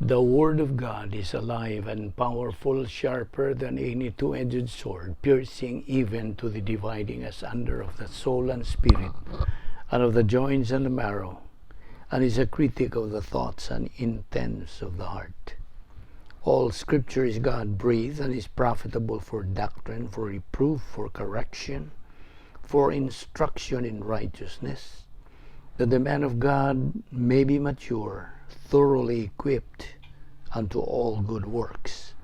The Word of God is alive and powerful, sharper than any two-edged sword, piercing even to the dividing asunder of the soul and spirit, and of the joints and the marrow, and is a critic of the thoughts and intents of the heart. All Scripture is God breathed and is profitable for doctrine, for reproof, for correction, for instruction in righteousness, that the man of God may be mature, thoroughly equipped unto all good works.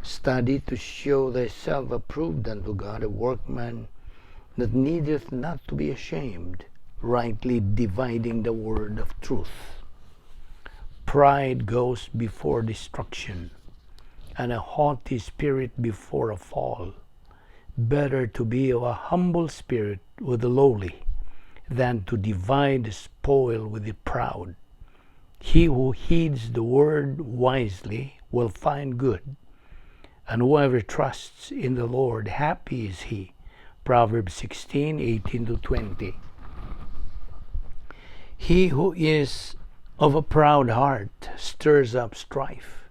Study to show thyself approved unto God, a workman that needeth not to be ashamed, rightly dividing the word of truth. Pride goes before destruction, and a haughty spirit before a fall. Better to be of a humble spirit with the lowly than to divide the spoil with the proud. He who heeds the word wisely will find good, and whoever trusts in the Lord, happy is he. Proverbs 16:18 to 20. He who is of a proud heart stirs up strife,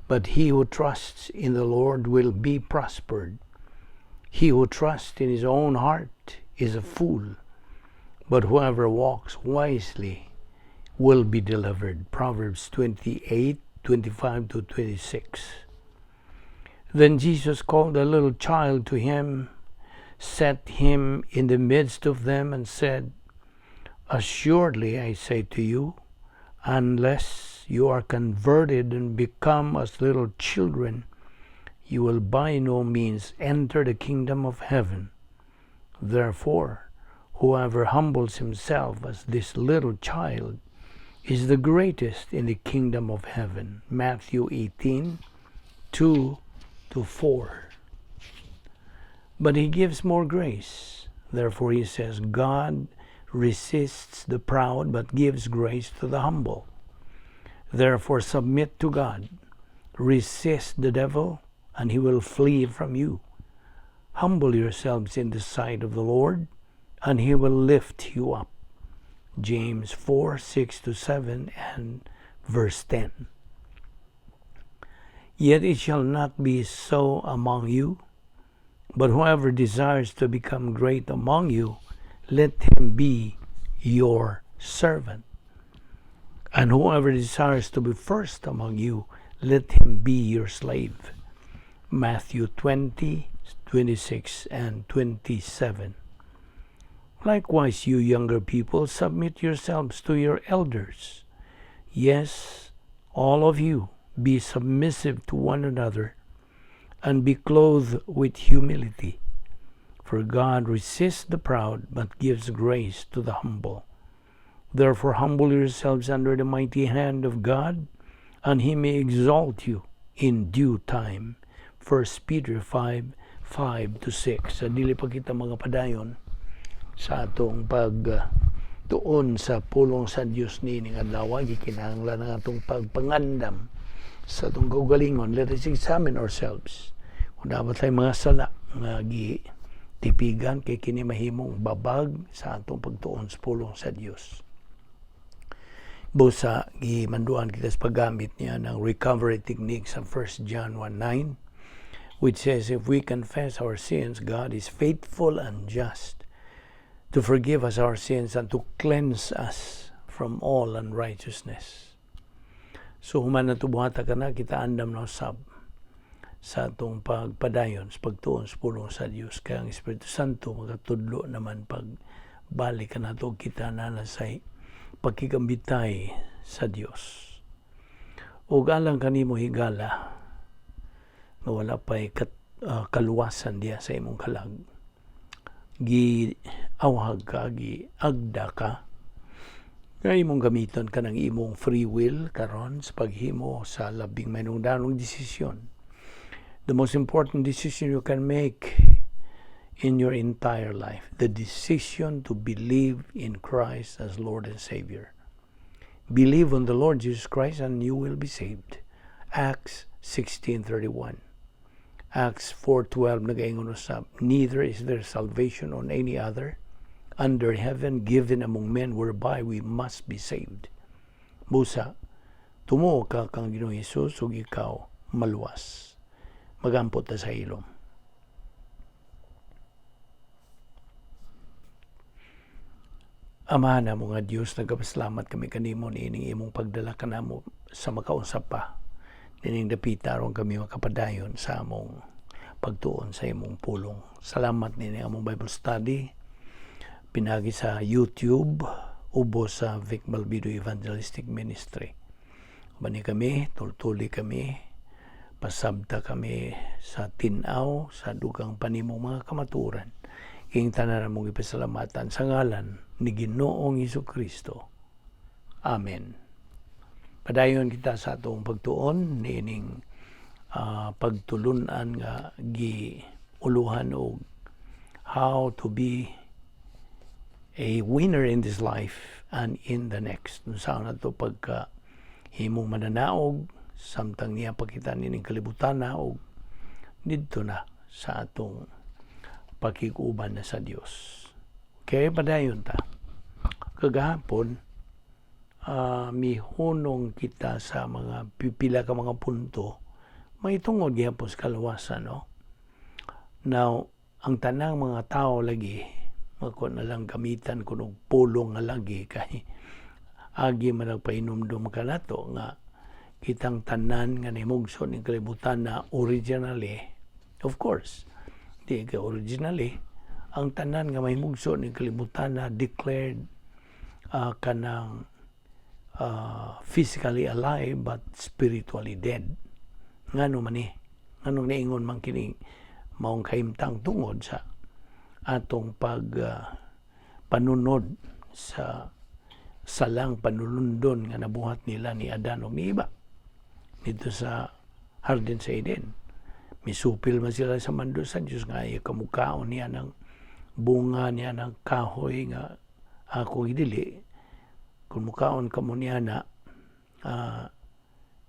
but he who trusts in the Lord will be prospered. He who trusts in his own heart is a fool, but whoever walks wisely will be delivered. Proverbs 28:25 to 26. Then Jesus called a little child to him, set him in the midst of them, and said, "Assuredly, I say to you, unless you are converted and become as little children, you will by no means enter the kingdom of heaven. Therefore, whoever humbles himself as this little child is the greatest in the kingdom of heaven." Matthew 18:2 to 4. But he gives more grace. Therefore, he says, "God resists the proud but gives grace to the humble." Therefore, submit to God. Resist the devil, and he will flee from you. Humble yourselves in the sight of the Lord, and he will lift you up. James 4:6 to 7 and verse 10. Yet it shall not be so among you, but whoever desires to become great among you, let him be your servant. And whoever desires to be first among you, let him be your slave. Matthew 20:26 and 27. Likewise, you younger people, submit yourselves to your elders. Yes, all of you, be submissive to one another and be clothed with humility. For God resists the proud but gives grace to the humble. Therefore, humble yourselves under the mighty hand of God, and he may exalt you in due time. 1 Peter 5:5 to 6. Sa dili pa kita mga padayon sa atong pag tuon sa pulong sa Dios niining adlaw, gikinahanglan ang atong pagpangandam sa atong kaugalingon. Let us examine ourselves kung naa ba tay mga sala nga gi tipigan, kay kini mahimong babag sa atong pagtuon sa pulong sa Dios. Busa gimanduan kita sa paggamit niya ng recovery technique sa 1 John 1:9, which says, "If we confess our sins, God is faithful and just to forgive us our sins and to cleanse us from all unrighteousness." So human na buhata ka na kita, andam na usab sa atong pagpadayon sa pagtuon sa pulong sa Dios, kay ang Espiritu Santo makatudlo naman pag balik ka nato kita na nasay pagkikambitay sa Dios. Ug alang kanimo, higala, nga wala pa'y kaluwasan diya sa imong kalag, gi awhag ka, gi agda ka nga imong gamiton ka ng imong free will karon sa paghimo sa labing mahinungdanong desisyon, the most important decision you can make in your entire life, the decision to believe in Christ as Lord and Savior. Believe on the Lord Jesus Christ and you will be saved. Acts 16:31. Acts 4:12 nagaingon usab, "Neither is there salvation on any other under heaven given among men whereby we must be saved." Busa, Tumuo ka kang Ginoong Hesus ug ikaw maluwas. Magampo ta sa ilom. Amahan namo nga Dios, nagapasalamat kami kanimo niining imong pagdala kanamo sa makausap pa. Nining dapita aron kami makapadayon sa among pagtuon sa imong pulong. Salamat nining among Bible study pinagi sa YouTube ubos sa Vic Balbido Evangelistic Ministry. Bani kami, tultuli kami, pasabta kami sa tin-aw, sa dugang panimong mga kamaturan. Ing tanan mong ipasalamatan sa ngalan ni Ginoong Hesus Kristo. Amen. Padayon kita sa atong pagtuon niining pagtulunan nga gi uluhan og how to be a winner in this life and in the next. Unsaon nato pagka himong mananaog samtang niya pakita nining kalibutan na og didto na sa atong pakig-uban na sa Dios. Okay, padayon ta. Kagahapon, mihunong kita sa mga pipila ka mga punto may tungod gihapon sa kalawasan, no? Now, ang tanang mga tao lagi mako na lang gamitan kuno pulong nga lagi kay agi man nagpahinumdum kanato nga kitang tanan nga nimugso ning kalibutan na originally, of course di kay originally, ang tanan nga mahimugso ning kalibutan na declared kanang physically alive but spiritually dead. Ngano man ni? Nganong niingon man kini maong kahimtang? Tungod sa atong pag panunod sa salang panulundon nga nabuhat nila ni Adan ug ni Eva dito sa Hardin sa Eden. Misupil man sila sa mando sa Diyos nga ayaw kamukaon niya ng bunga niya ng kahoy nga ako gidili. Kung mukaon kamo niya na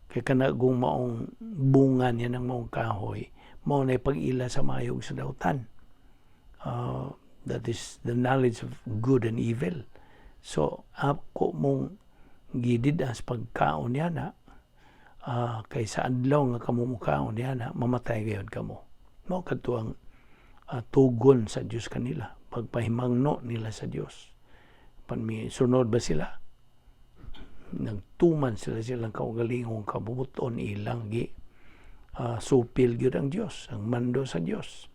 kay kanagong maong bunga niya ng maong kahoy, mao na pag-ila sa mayog sa dautan. That is the knowledge of good and evil. So, ako mong gidid-as pagkaon niya na, kay sa adlaw nga kamo mukaon niya na, mamatay gayud kamo. Mao kadto ang tugon sa Dios kanila, pagpahimangno nila sa Dios. Pan mi sunod ba sila? Nagtuman sila silang kaugalingong kabubuton, ilang gi supil gyud ang Dios, ang mando sa Dios.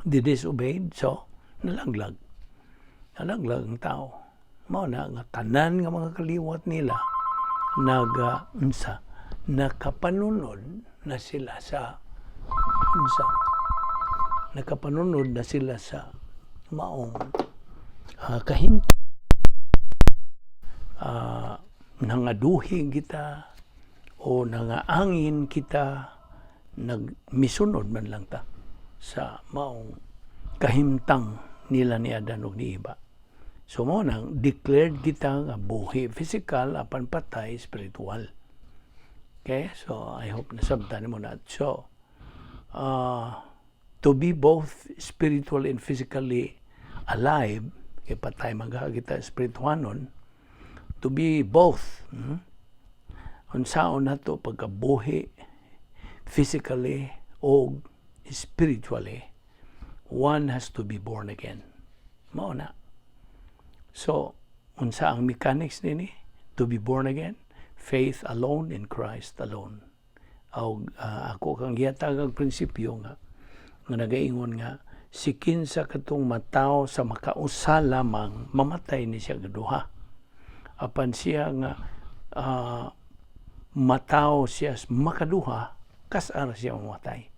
They disobeyed, so nalaglag. Nalaglag ang tao. Mao na nga tanan nga mga kaliwat nila naga unsa, nakapanunod na sila sa unsa, nakapanunod na sila sa maong kahimtang. Nangaduhi kita o nangaangin kita, nagmisunod man lang ta sa maong kahimtang nila ni Adan ug ni Eva. So mo nang declared kita nga buhi physical apan patay spiritual. Okay? So I hope nasabtan mo na. So to be both spiritual and physically alive, kay patay man kita spirituanon, to be both, unsaon nato pagkabuhi physically o spiritually, one has to be born again. Mao na. So, unsa ang mechanics nini? To be born again, faith alone in Christ alone. Aw, ako kang gihatag ang prinsipyo nga nga nagaingon nga si kinsa katong matawo sa makausa lamang, mamatay ni siya gaduha. Apan siya nga matawo siya makaduha, kas-ar siya mamatay.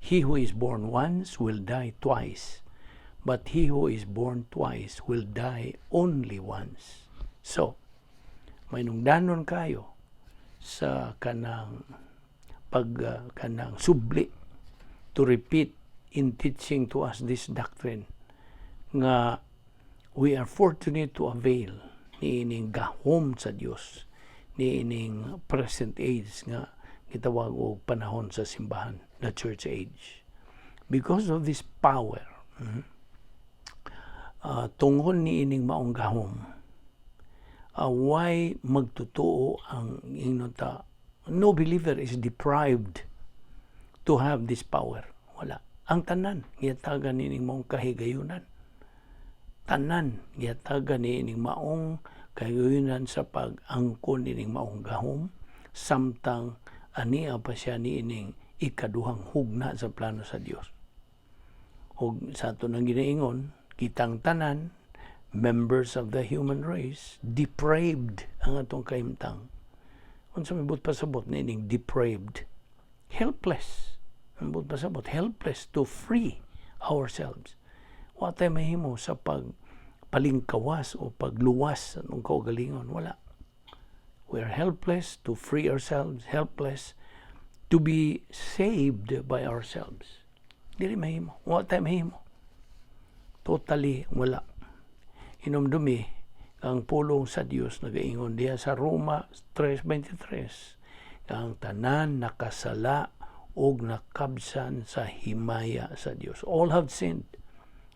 He who is born once will die twice, but he who is born twice will die only once. So, may nungdanon kayo sa kanang pag kanang subli to repeat in teaching to us this doctrine nga we are fortunate to avail niining gahom sa Dios niining present age nga gitawag og panahon sa simbahan, the church age, because of this power. Tungod niining maong gahom Why magtotoo ang ingnon ta, no believer is deprived to have this power. Wala. Ang tanan gihatagan niining maong kahigayunan. Tanan gihatagan niining maong kahigayunan sa pag-angkon niining maong gahom samtang ania pa siya niining ikaduhang hugna sa plano sa Dios. Og sa ato nang ginaingon, kitang tanan, members of the human race, depraved ang atong kahimtang. Unsa may buot pasabot niining depraved? Helpless. Ang buot pasabot, helpless to free ourselves. Wa tay mahimo sa pag palingkawas o pagluwas sa atong kaugalingon. Wala. We are helpless to free ourselves, helpless to be saved by ourselves. Dili mahimo. Wa tay mahimo. Totally wala. Hinumdumi ang pulong sa Dios nagaingon diha sa Roma 3:23, ang tanan nakasala og nakabsan sa himaya sa Dios. All have sinned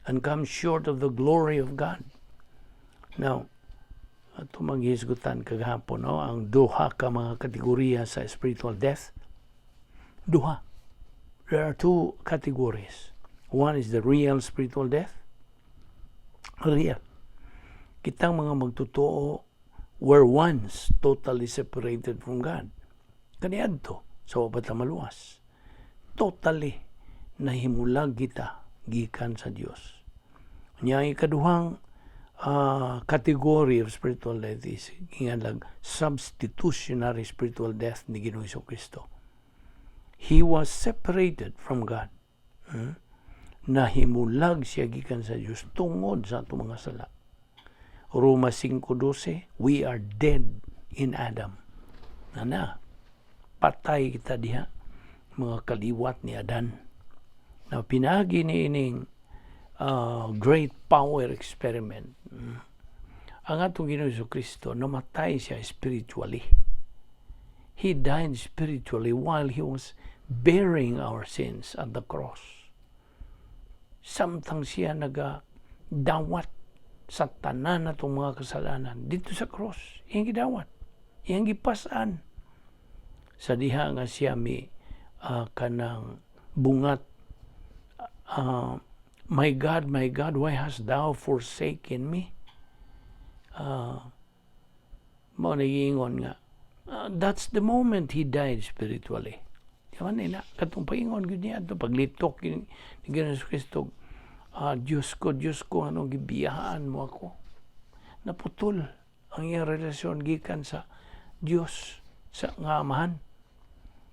and come short of the glory of God. Now, ato maghisgutan kagahapon, no, ang duha ka mga kategorya sa spiritual death. Duha. There are two categories. One is the real spiritual death. Real. Kitang mga magtotoo were once totally separated from God. Kaniadto sa wa pa ta maluwas. Totally nahimulag kita gikan sa Dios. Nya ang ikaduhang category of spiritual death is ginganlag substitutionary spiritual death ni Ginoong Kristo. He was separated from God. Nahimulag siya gikan sa Dios tungod sa atong mga sala. Roma 5:12, we are dead in Adam. Ana, patay kita diha, mga kaliwat ni Adan. Na pinaagi ni ining great power experiment. Ang atong Ginoong Kristo, namatay siya spiritually. He died spiritually while he was bearing our sins at the cross. Samtang siya naga dawat sa tanan natong mga kasalanan dito sa cross, iyang gidawat, iyang gipasan sa diha nga siya mi kanang bungat, "My God, my God, why hast thou forsaken me?" Mao nagiingon nga that's the moment he died spiritually. Di ba na katong paingon gyud niya ato paglitok ni Ginoong Kristo, "Diyos ko, Diyos ko, nganong gibiyaan mo ako?" Naputol ang iyang relasyon gikan sa Diyos sa nga Amahan.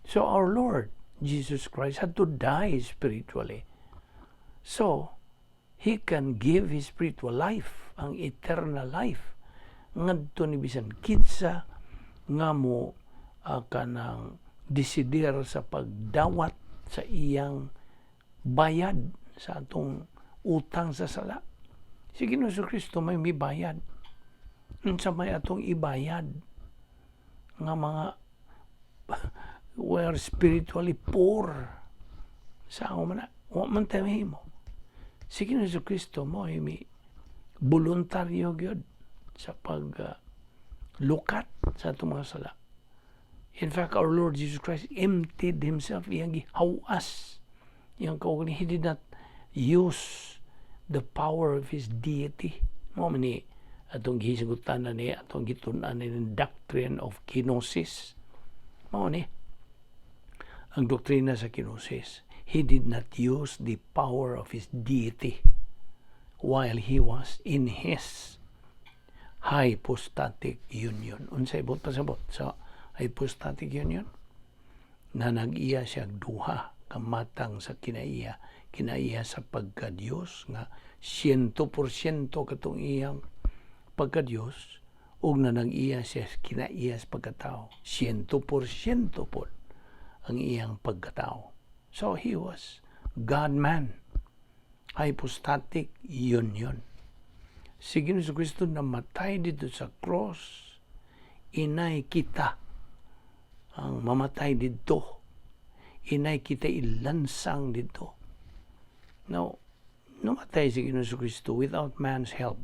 So our Lord Jesus Christ had to die spiritually. So he can give his spiritual life, ang eternal life, ngadto ni bisan kinsa nga mo kanang desidir sa pagdawat sa iyang bayad sa atong utang sa sala. Si Ginoong Kristo may mibayad. Unsa may atong ibayad nga mga we are spiritually poor? Sa ako man na, wa man tayo mahimo. Si Ginoong Kristo mo ay mi voluntaryo gyud sa pag lukat sa atong mga sala. In fact, our Lord Jesus Christ emptied himself, iyang gihawas iyang kaugalingon. He did not use the power of his deity. Mao man ni atong gihisgutan na ni atong gitun-an ni doctrine of kenosis. Mao ni ang doktrina sa kenosis. He did not use the power of his deity while he was in his hypostatic union. Unsay buot pasabot sa hypostatic union? Na nag-iya siya duha ka matang sa kinaiya. Kinaiya sa pagka-Diyos nga 100% katong iyang pagka-Diyos ug na nag-iya siya kinaiya sa pagkatao. 100% po ang iyang pagkatao. So he was God-man. Hypostatic union. Si Ginoong Kristo namatay dito sa cross, inay kita ang mamatay dito. Inay kita ilansang dito. Now, namatay si Ginoong Kristo without man's help.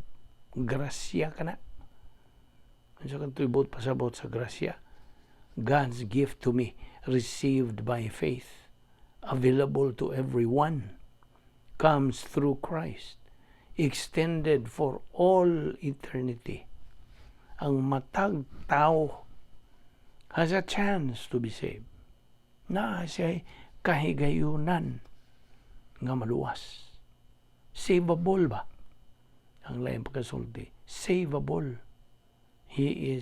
Grasya ka na. Unsa kang buot pasabot sa grasya? God's gift to me, received by faith, available to everyone, comes through Christ, extended for all eternity. Ang matag tao has a chance to be saved. Naa siya kahigayunan nga maluwas. Savable ba? Ang laing pagkasulti. Savable. He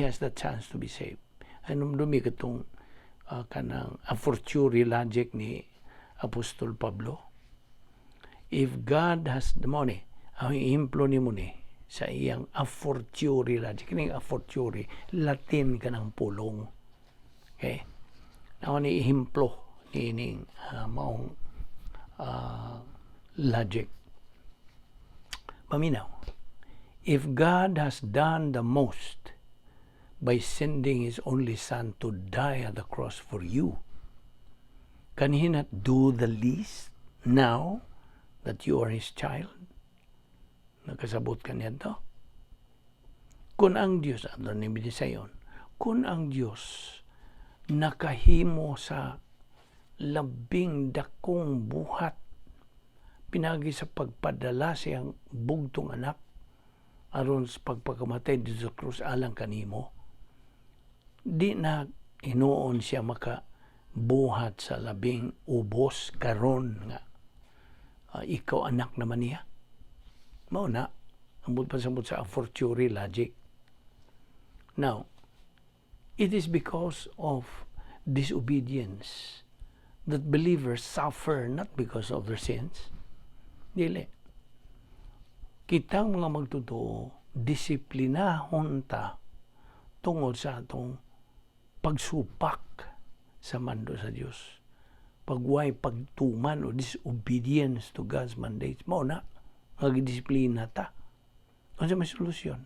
has the chance to be saved. Anong dumi katong kanang a fortiori logic ni Apostol Pablo? If God has the money, ang ehemplo ni mo ni sa iyang a fortiori logic. Kining a fortiori, Latin kanang pulong. Okay? Now ni ehemplo ni ining maong logic. Paminaw. If God has done the most by sending His only Son to die at the cross for you, can He not do the least now that you are His child? Nakasabot ka niya to? Kung ang Diyos, ato ni sayon, kung ang Diyos nakahimo sa labing dakong buhat pinagi sa pagpadala siyang bugtong anak aron sa pagpakamatay dito sa krus alang kanimo, di na hinuon siya maka buhat sa labing ubos karon nga ikaw anak naman niya? Mao na ang buot pasabot sa a fortiori logic. Now, it is because of disobedience that believers suffer, not because of their sins. Dili. Kitang mga magtotoo, disiplinahon ta tungod sa atong pagsupak sa mando sa Dios. Pagway pagtuman o disobedience to God's mandates. Mao na nga gidisiplina ta. Unsa may solusyon?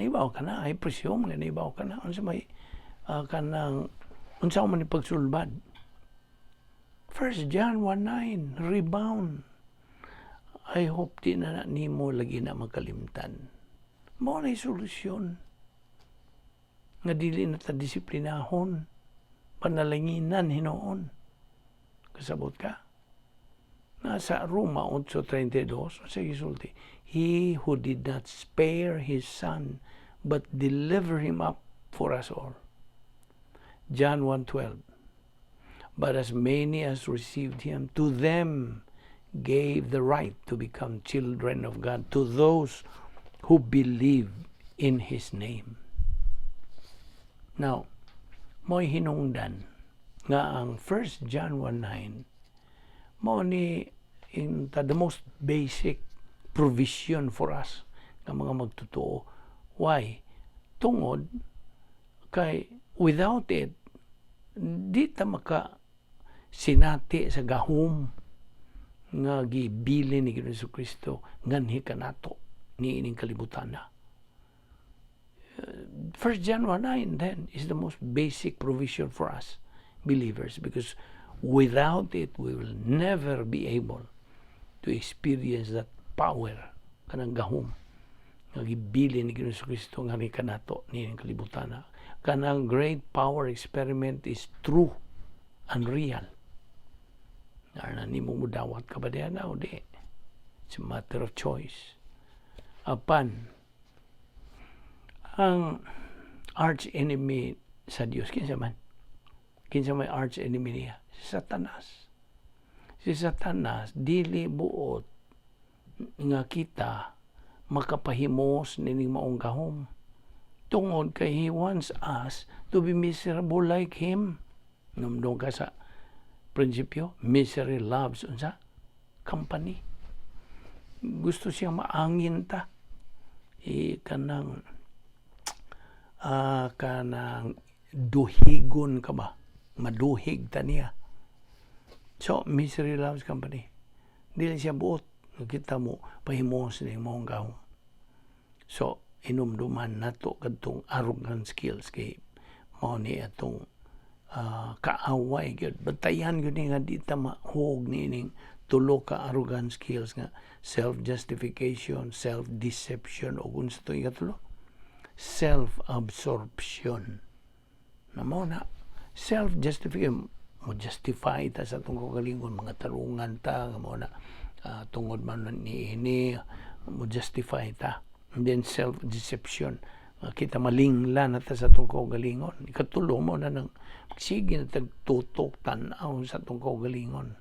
Naibaw ka na, ay presume nga naibaw ka na. Unsa may kanang unsa man ni pagsulbad? 1 John 1:9, rebound. I hope di na nimo lagi na makalimtan. Mao na solusyon nga dili na ta disiplinahon, panalanginan hinuon. Kasabot ka? Nasa Roma 8:32, sa gisulti, "He who did not spare his son, but deliver him up for us all." John 1:12, "But as many as received him, to them gave the right to become children of God, to those who believe in his name." Now, mo'y hinungdan nga ang 1 John 1:9 mao ni in the most basic provision for us nga mga magtotoo. Why? Tungod kay without it, di ta maka sinati sa gahom nga gibili ni Ginoong Kristo nganhi kanato ni ining kalibutan na. 1 John 1:9 then is the most basic provision for us believers, because without it we will never be able to experience that power, kanang gahom nga gibili ni Ginoong Kristo nganhi kanato ni ining kalibutan na. Kanang great power experiment is true and real. Na nimo mudawat ka ba diyan na o di? It's a matter of choice. Apan, ang arch enemy sa Dios, kinsa man? Kinsa may arch enemy niya? Si Satanas. Si Satanas dili buot nga kita makapahimos nining maong gahom. Tungod kay he wants us to be miserable like him. Namdong ka sa prinsipyo, misery loves unsa? Company. Gusto siyang maangin ta. E, kanang duhigon ka ba? Maduhig ta niya. So, misery loves company. Dili siya buot. Kita mo, pahimos ni maong gahom. So, inumduman nato kadtong arrogance kills kay mao ni atong kaaway gyud. Bantayan gyud ni nga di ta mahug ni ining tulo ka arrogance kills nga self-justification, self-deception, ug unsa to ikatulo? Self-absorption. Na mao na, self-justification, mo justify ta sa atong kaugalingon, mga tarungan ta, nga mao na, tungod man ni ini, mo justify ta. And then self-deception. Kita malingla na ta sa atong kaugalingon. Ikatulo mao na nang sige na tagtutok tan-aw sa atong kaugalingon.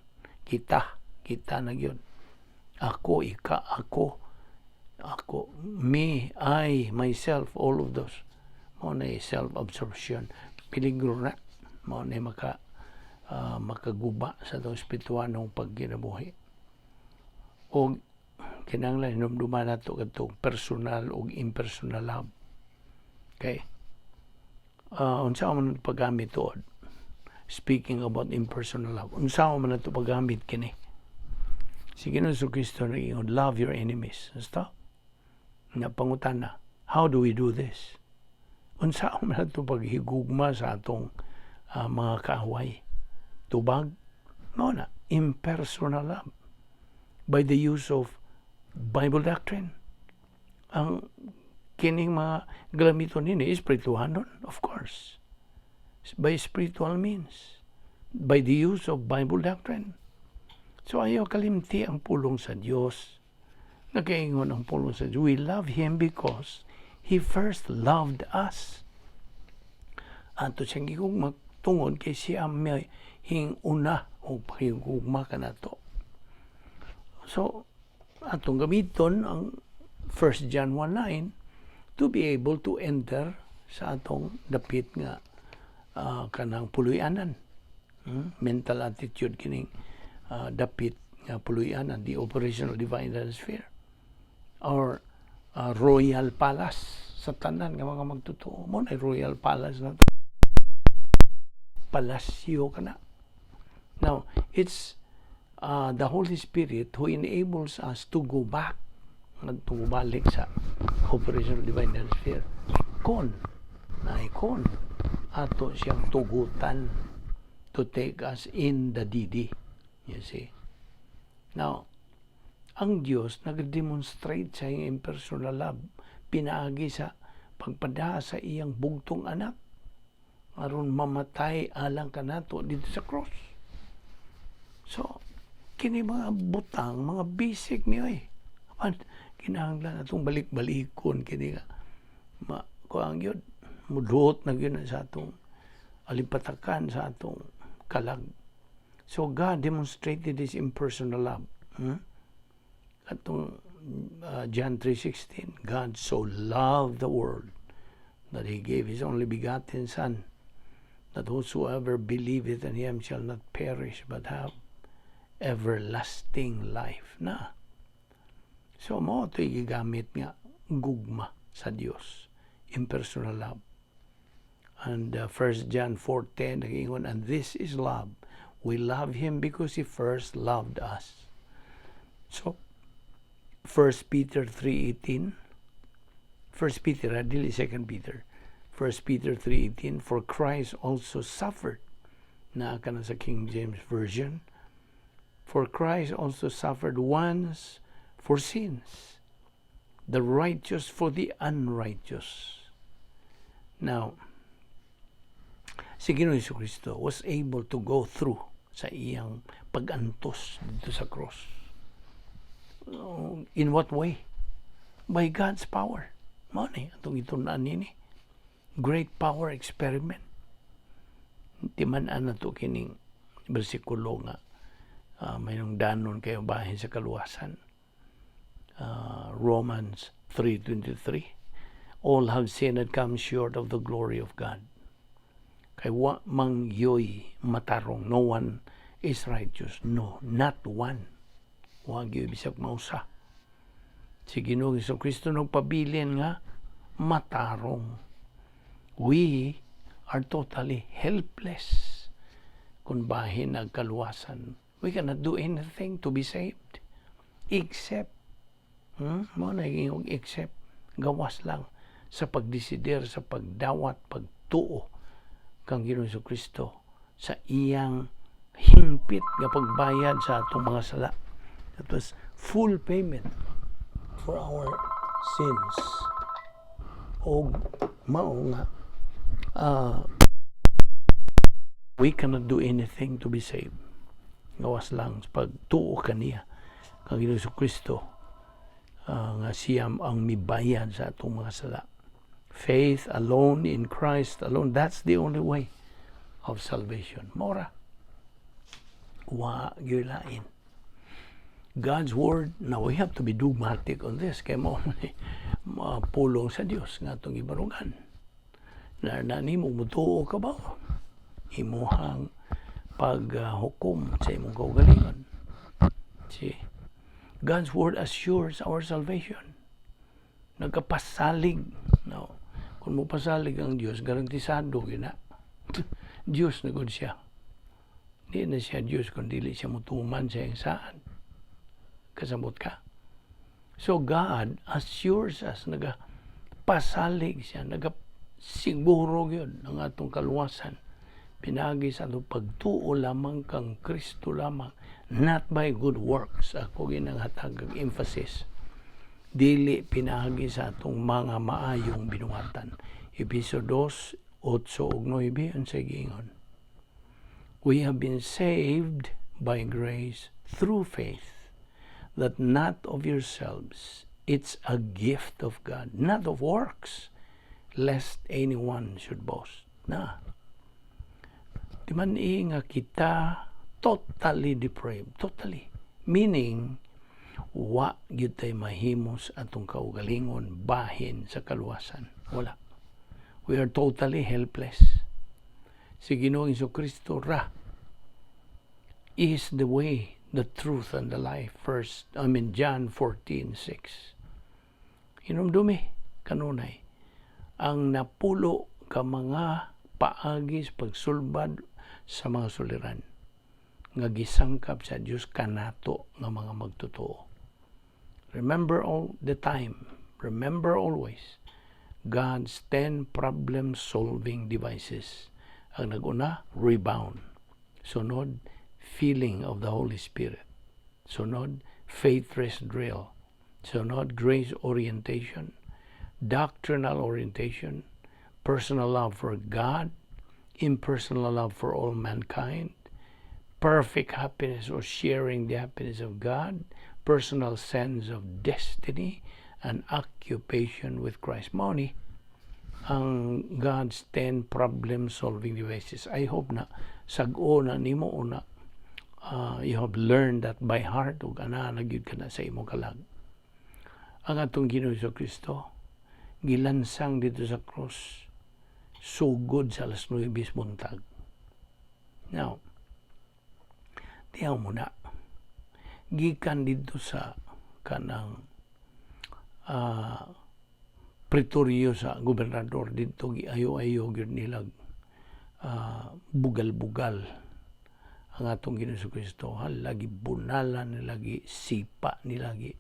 Kita, kita na gyud. Ako, ika, ako, ako, me, I, myself, all of those. Mao na self-absorption. Peligro na. Mao na makaguba sa atong espirituanong pagkinabuhi. O kinahanglan hinumduman nato kadtong personal ug impersonal love. Okay? Unsa man paggamit tuod? Speaking about impersonal love, unsa man nato paggamit kini? Si Ginoong Kristo nag-ingon, "Love your enemies." Basta? Nga pangutana, how do we do this? Unsa man nato paghigugma sa atong mga kaaway? Tubag? Mao na, impersonal love. By the use of Bible doctrine. Ang kining mga gamiton nini espirituhanon, of course. By spiritual means. By the use of Bible doctrine. So ayaw kalimti ang pulong sa Dios. Nakaingon ang pulong sa Dios, we love Him because He first loved us. Ato siyang gihugma tungod kay siya may hing una og paghigugma kanato. So, atong gamiton ang 1 John 1:9 to be able to enter sa atong dapit nga kanang puloy-anan. Mental attitude kining dapit nga puloy-anan, the operational divine sphere or royal palace sa tanan nga mga magtotoo mao na royal palace na palasyo kana. Now, it's the Holy Spirit who enables us to go back, ngadto balik sa operational divine sphere kon na kon ato siyang tugutan to take us in the DD, you see. Now, ang Diyos nag-demonstrate sa iyang impersonal love pinaagi sa pagpada sa iyang bugtong anak aron mamatay alang kanato dito sa cross. So, kini mga butang, mga basic niyo eh. Apan, kinahanglan atong balik-balikon kini nga ma kuang yun, muduot na gyud na sa atong alimpatakan, sa atong kalag. So God demonstrated His impersonal love. Atong John 3:16, "God so loved the world that He gave His only begotten Son, that whosoever believeth in Him shall not perish but have everlasting life." Na. So mao ito'y gigamit nga gugma sa Dios, impersonal love. And 1 John 4:10 nag-ingon, "And this is love. We love Him because He first loved us." So 1 Peter 3:18, 1 Peter, dili 2 Peter, 1 Peter 3:18, "For Christ also suffered," na kana sa King James Version, "for Christ also suffered once for sins, the righteous for the unrighteous." Now, si Ginoong Kristo was able to go through sa iyang pag-antos dito sa cross. In what way? By God's power. Mao ni atong itun-an nini. Great power experiment. Timan-an nato kining bersikulo nga may danon kayo bahin sa kaluwasan. Romans 3:23. "All have sinned and come short of the glory of God." Kay wa man gyoy matarong. No one is righteous. No, not one. Wa gyoy bisag mausa. Si Ginoong Kristo nagpabilin nga matarong. We are totally helpless kung bahin nagkaluwasan. We cannot do anything to be saved except, Mao na yung except, gawas lang sa pagdesider, sa pagdawat, pagtuo kang Ginoong Kristo sa iyang hingpit nga pagbayad sa atong mga sala. That was full payment for our sins. Og mao nga we cannot do anything to be saved. Gawas lang sa pagtuo kaniya, kang Ginoong Kristo, nga siya ang mibayad sa atong mga sala. Faith alone in Christ alone. That's the only way of salvation. Mao ra. Wa gyud lain. God's word, now we have to be dogmatic on this kay mao ni pulong sa Dios nga atong gibarugan. Na nimo mutuo ka ba? Imuhang paghukom sa imong kaugalingon. See? God's word assures our salvation. Nagkapasalig. No. Kung mo pasalig ang Dios, garantisado gyud na. Dios na gud siya. Di na siya Dios kung dili siya mutuman sa iyang saad. Kasabot ka? So God assures us, nagapasalig siya, nagasiguro gyud ang atong kaluwasan. Pinagi sa atong pagtuo lamang kang Kristo lamang, not by good works. Ako ginang hatag emphasis. Dili pinagi sa atong mga maayong binuhatan. Episo 2, 8 ug 9, unsay giingon? We have been saved by grace through faith, that not of yourselves, it's a gift of God, not of works, lest anyone should boast. Na. Di man nga kita totally depraved, totally. Meaning, wa gyud tay mahimo sa atong kaugalingon bahin sa kaluwasan. Wala. We are totally helpless. Si Ginoong Kristo ra is the way, the truth, and the life. First, I mean, John 14:6. Hinumdumi, kanunay, ang napulo ka mga paagi sa pagsulbad sa mga suliran nga gisangkap sa Dios kanato nga mga magtotoo. Remember all the time, remember always, God's 10 problem-solving devices. Ang naguna, rebound. Sunod, feeling of the Holy Spirit. Sunod, faith rest drill. Sunod, grace orientation, doctrinal orientation, personal love for God, impersonal love for all mankind, perfect happiness or sharing the happiness of God, personal sense of destiny, and occupation with Christ. Mao ni ang God's 10 problem-solving devices. I hope na sag-o na nimo una you have learned that by heart ug ana na gyud ka na sa imong kalag. Ang atong Ginoo Kristo gilansang didto sa cross sugod sa alas 9 buntag. Now, tiyaw mo na. Gikan didto sa kanang pretoryo sa gobernador didto, giayo-ayo gyud nilag bugal-bugal ang atong Ginoo Kristo. Hala, gibunalan nila, sipa nila, gi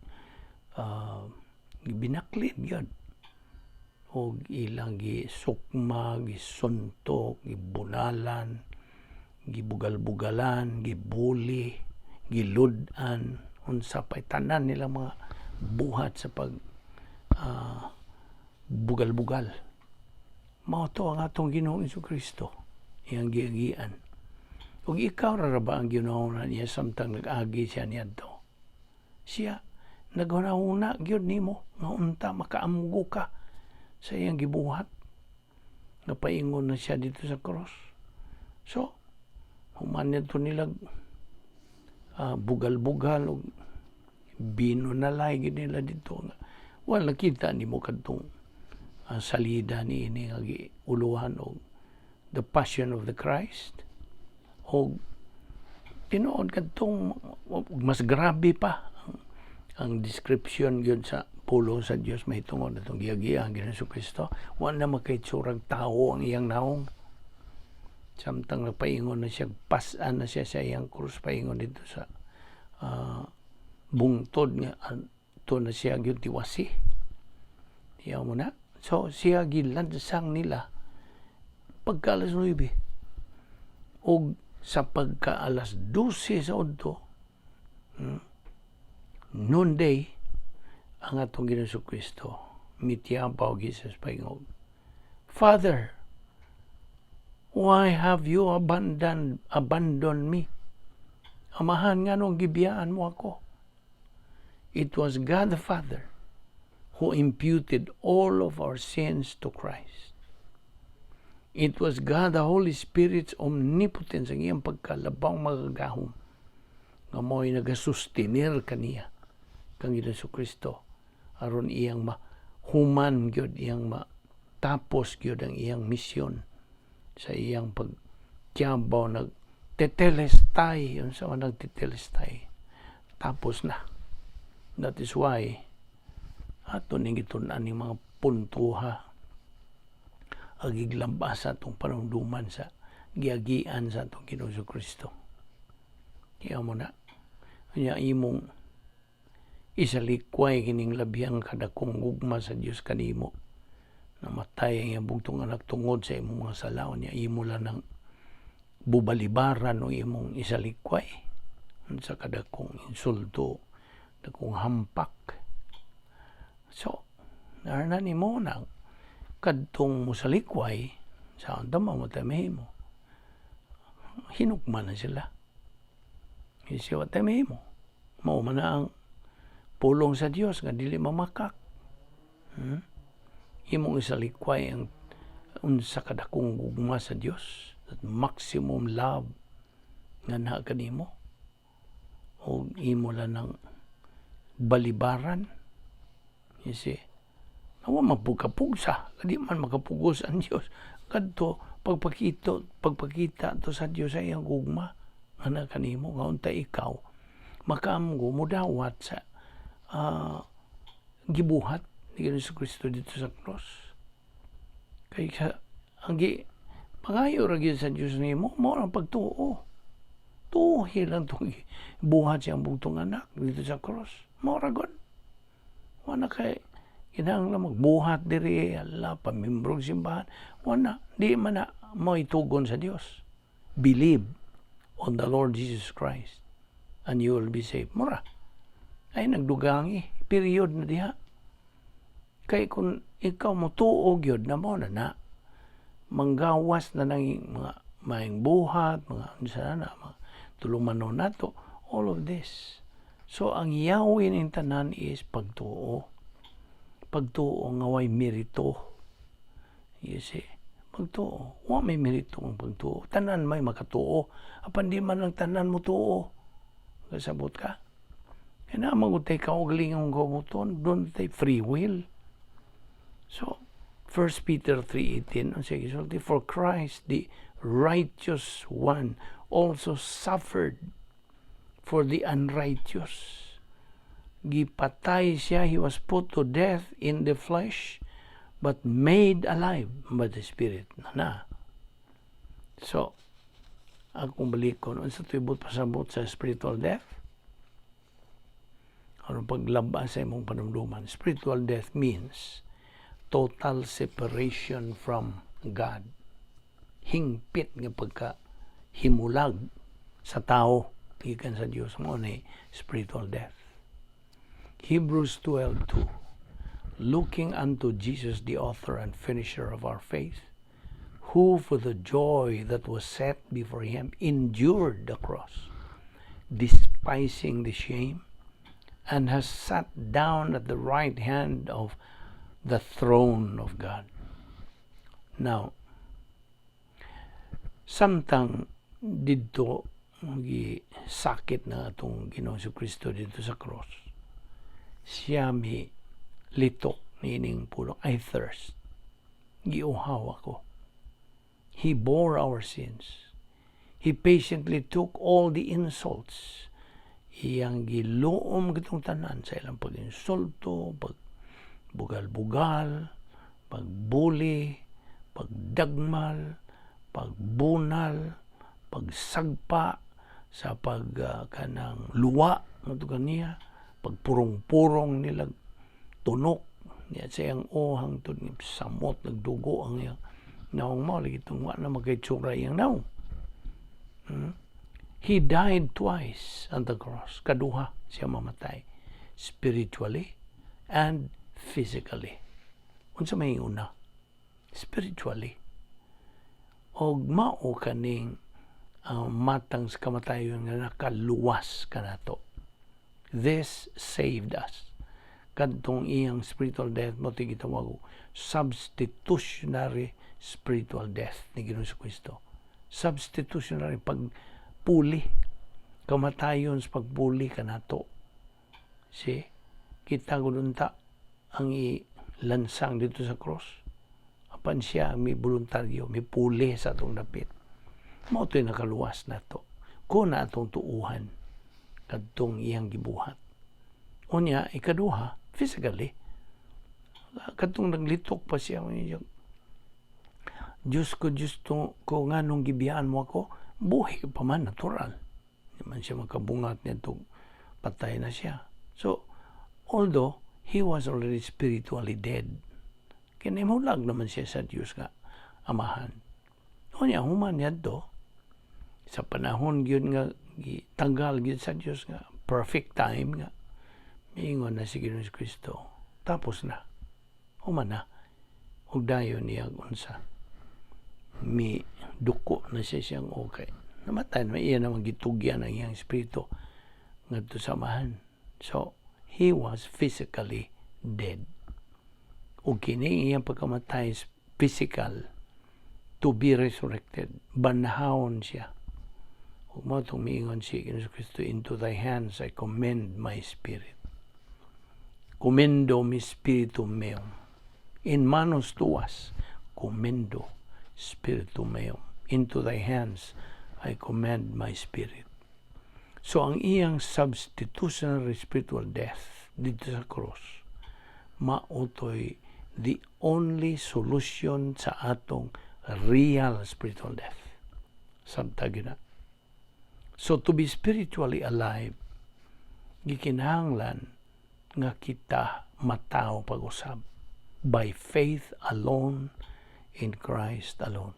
gibinaklid gyud og ilang gisukma, gisuntok, gibunalan, gibugal-bugalan, gibuli, gilud-an, unsa pa'y tanan nila mga buhat sa pag bugal-bugal. Mao to ang atong Ginoong Kristo, iyang giagian. Ug ikaw ra ba ang Ginoo na niya samtang nag-agi siya niadto? Siya naghuna-huna gyud nimo nga unta makaamgo ka sa iyang gibuhat. Napaingon na siya didto sa cross. So, human nito nila bugal-bugal og bino na lay gid nila didto nga wala nakita nimo kadtong salida ni ini nga giuluhan og The Passion of the Christ og tinuod kadtong mas grabe pa ang description gyud sa pulong sa Dios mahitungod atong giagian ang Ginoong Kristo. Wala na makaitsurag tao ang iyang naong samtang nagpaingon na siya, pas-an na siya sa iyang krus paingon didto sa bungtod nga to na siya gyud tiwasi. Tiyaw mo na. So siya gilansang nila pagka alas 9 og sa pagka alas 12 sa udto, noonday, ang atong Ginoong Kristo Mitiyabaw Jesus paingog, "Father, why have you abandoned me?" Amahan, nganong gibiyaan mo ako? It was God the Father who imputed all of our sins to Christ. It was God the Holy Spirit's omnipotence, ang iyang pagkalabang makagagahom, nga mo'y nagasustinir kaniya, kang Hesus Kristo, aron iyang mahuman gyud, iyang matapos gyud ang iyang misyon sa iyang pagtiyabaw, nag tetelestai. Unsa man nagtetelestai? Tapos na. That is why ato ning gitun-an ning mga puntuha, agiglambas sa atong panumduman sa giagian sa atong Ginoong Kristo. Kaya mo na, kanya imong isalikway kining labihang kadakong gugma sa Dios kanimo. Namatay ang iyang bugtong anak tungod sa imong mga sala, niya imo lang ng bubalibaran o imong isalikway sa kadakong insulto, dakong hampak. So, narna nimo nang kadtong musalikway sa unta mo mahimo. Hinukman na sila. Isiwa tayo mahimo. Mao man na ang pulong sa Dios nga dili mamakak. Imong isalikway ang unsa kadakong gugma sa Dios, that maximum love nga naa kanimo, o imo lang ng balibaran. You see? Nawa mapugkapugsa, di man makapugos ang Dios. Kadto pagpakita to sa Dios sa iyang gugma nga naa kanimo, nga unta ikaw makaamgo, mudawat sa gibuhat ni Hesus Kristo dito sa cross. Kay sa ang gi pangayo ra gyud sa Dios nimo mao ang pagtuo. Tuohi lang tong buhat siyang bugtong anak dito sa cross. Mao ra gud. Wala kay kinahanglan magbuhat diri, ala pamimbrog simbahan. Wala, di man na mo itugon sa Dios. Believe on the Lord Jesus Christ and you will be saved. Mura. Ay nagdugangi, period na diha. Kay kung ikaw mo tuo gyud na mo na na manggawas na nang mga maayong buhat, mga unsa na, mga tulumanon nato, all of this. So ang yawi ning tanan is pagtuo. Pagtuo nga way merito. You see? Pagtuo. Wa may merito ang pagtuo. Tanan may makatuo. Apan di man ang tanan mo tuo. Kasabot ka? Kaya na magutay ka kaugalingong kabuton, doon tay free will. So, 1 Peter 3:18, ang sige sulti, "For Christ, the righteous one, also suffered for the unrighteous." Gipatay siya, he was put to death in the flesh, but made alive by the Spirit. Na na. So, akong balikon, unsa to'y pasabot sa spiritual death? Aron paglabas sa imong panumduman? Spiritual death means total separation from God. Hingpit nga pagka himulag sa tao gikan sa Dios, mao ni spiritual death. Hebrews 12:2, "Looking unto Jesus, the author and finisher of our faith, who for the joy that was set before him endured the cross, despising the shame, and has sat down at the right hand of the throne of God." Now, samtang didto gi sakit na atong Ginoong Kristo dito sa cross, siya mi litok niining pulong, "I thirst." Giuhaw ako. He bore our sins. He patiently took all the insults. Iyang giluom kitong tanan sa ilang pag-insulto, pagbugal-bugal, pagbuli, pagdagmal, pagbunal, pagsagpa, sa pag kanang luwa ngadto kaniya, pagpurong-purong nila tunok niya sa iyang ohang tud samot nagdugo ang iyang naong. Mao lagi itong wa na magkaitsura iyang naong. He died twice on the cross. Kaduha siya mamatay. Spiritually and physically. Unsa may una? Spiritually. Og mao kaning matang sa kamatayon nga nakaluwas kanato. This saved us. Kadtong iyang spiritual death mao gitawag substitutionary spiritual death ni Ginoong Kristo. Substitutionary, pagpuli, kamatayon sa pagpuli kanato. Si kita gud unta ang ilansang didto sa cross. Apan siya may voluntaryo, may puli sa atong dapit. Mao to'y nakaluwas nato. Kung na atong tuuhan kadtong iyang gibuhat. Unya, ikaduha, physically, kadtong naglitok pa siya, "Diyos ko, Diyos to, ko, nganong gibiyaan mo ako?" Buhi pa man, natural. Di man siya makabungat niya, patay na siya. So, although he was already spiritually dead, kinimulag naman siya sa Diyos nga Amahan. Unya, human niya to, sa panahon gyud nga gitanggal gyud sa Dios nga perfect time nga miingon na si Ginoong Kristo, "Tapos na." Human na. Ug dayon niya unsa, mi duko na siya siyang okay. Namatay na, iya naman gitugyan ang iyang espiritu ngadto sa Amahan. So, he was physically dead. Ug kini iyang pagkamatay physical to be resurrected. Banhawon siya. Ug mao tong miingon si Ginoong Kristo, "Into thy hands I commend my spirit." Commendo mi spiritum meum. In manos tuas commendo spiritum meum. Into thy hands I commend my spirit. So ang iyang substitutionary spiritual death didto sa cross mao toy the only solution sa atong real spiritual death. Sabta na. So to be spiritually alive, gikinahanglan nga kita matawo pag-usab by faith alone in Christ alone.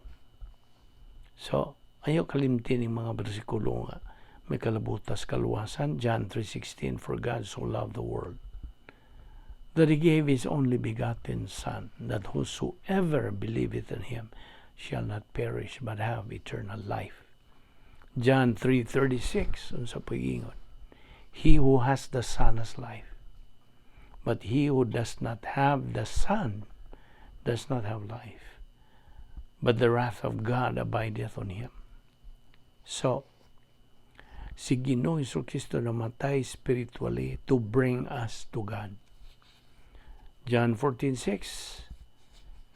So, ayaw kalimtin ng mga bersikulo nga may kalabutas kaluwasan. John 3:16, "For God so loved the world that He gave His only begotten Son, that whosoever believeth in Him shall not perish but have eternal life." John 3:36, unsa pagingon? "He who has the Son has life. But he who does not have the Son does not have life. But the wrath of God abideth on him." So, si Ginoong Kristo namatay spiritually to bring us to God. John 14:6,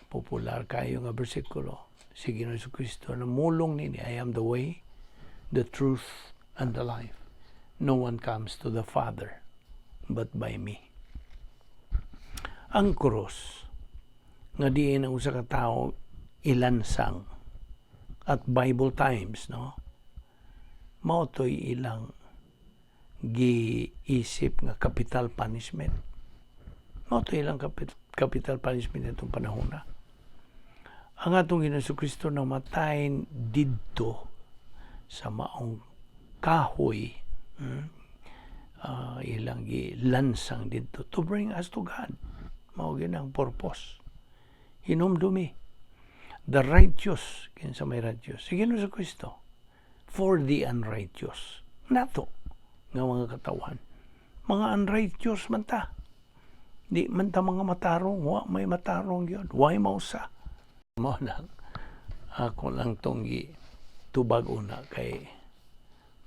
popular kayo nga bersikulo. Si Ginoong Kristo namulong nini, "I am the way, the truth, and the life. No one comes to the Father but by me." Ang krus, nga diin ang usa ka tawo ilansang at Bible times, no? Mao to'y ilang giisip nga capital punishment. Mao to'y ilang capital punishment itong panahon na. Ang atong Ginoong Kristo namatay didto sa maong kahoy, ilang gilansang didto to bring us to God. Mao gyud ang purpose. Hinumdumi. The righteous, kinsa may righteous? Si Ginoong Kristo. For the unrighteous. Nato nga mga katawhan. Mga unrighteous man ta. Di man ta mga matarong, wa may matarong yun. Way mausa. Mao lang, ako lang tong gi tubag una kay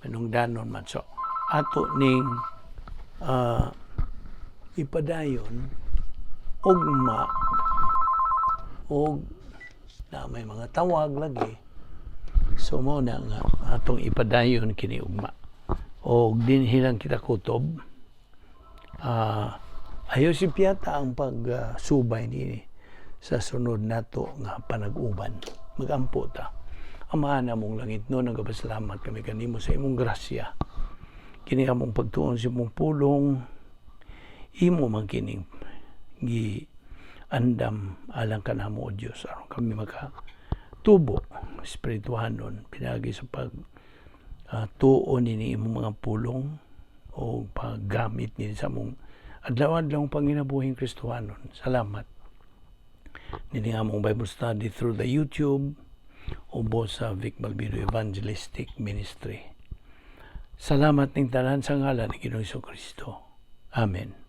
manungdanon man. So, ato ning ipadayon ugma og na may mga tawag lagi. So mao na nga atong ipadayon kini ugma. Og dinhi lang kita kutob. Ayo si Piata ang pagsubay nini sa sunod nato nga panag-uban. Magampo ta. Amahan namong langitnon, nagapasalamat kami kanimo sa imong grasya. Kini among pagtuon sa imong pulong, imo man kining gi andam alang kanamo, O Dios, aron kami maka tubo espirituhanon pinagi sa pag tuo nini imong mga pulong o paggamit nini sa among adlaw-adlaw panginabuhing Kristohanon. Salamat. Nini among Bible study through the YouTube ubos sa Vic Balbido Evangelistic Ministry. Salamat ning tanan sa ngalan ni Ginoong Kristo. Amen.